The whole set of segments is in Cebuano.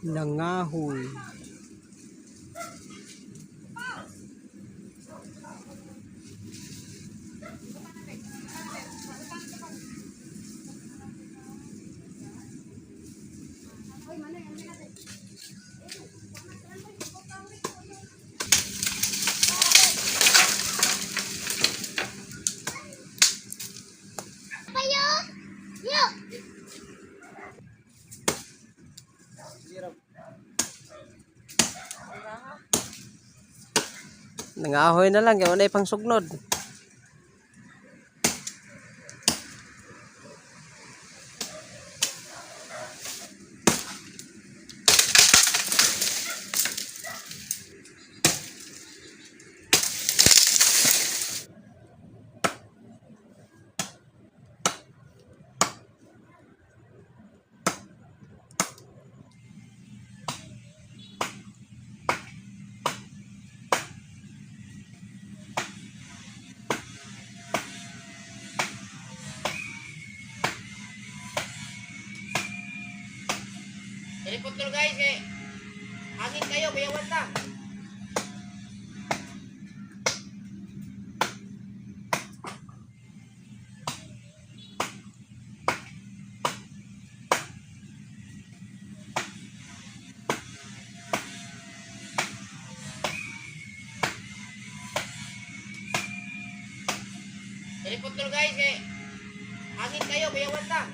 Nangahoy. Payo! Yo! Nangahoy na lang kay wala pang sugnod. Dili putol guys eh. Hangin kayo, bayawan ta. Dili putol guys eh. Hangin kayo, bayawan ta.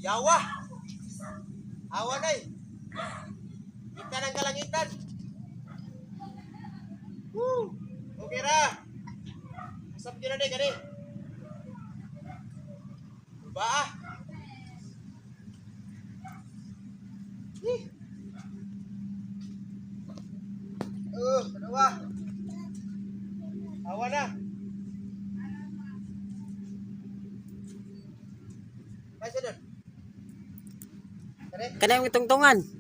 Yawa! Awa na eh. Kita ng kalangitan. Woo! Okay ra. Asap yun na gani. Ba ah. Eh. Oh, ano ba? Awa na. Ay, sunod. Kare? Kanang itungtungan.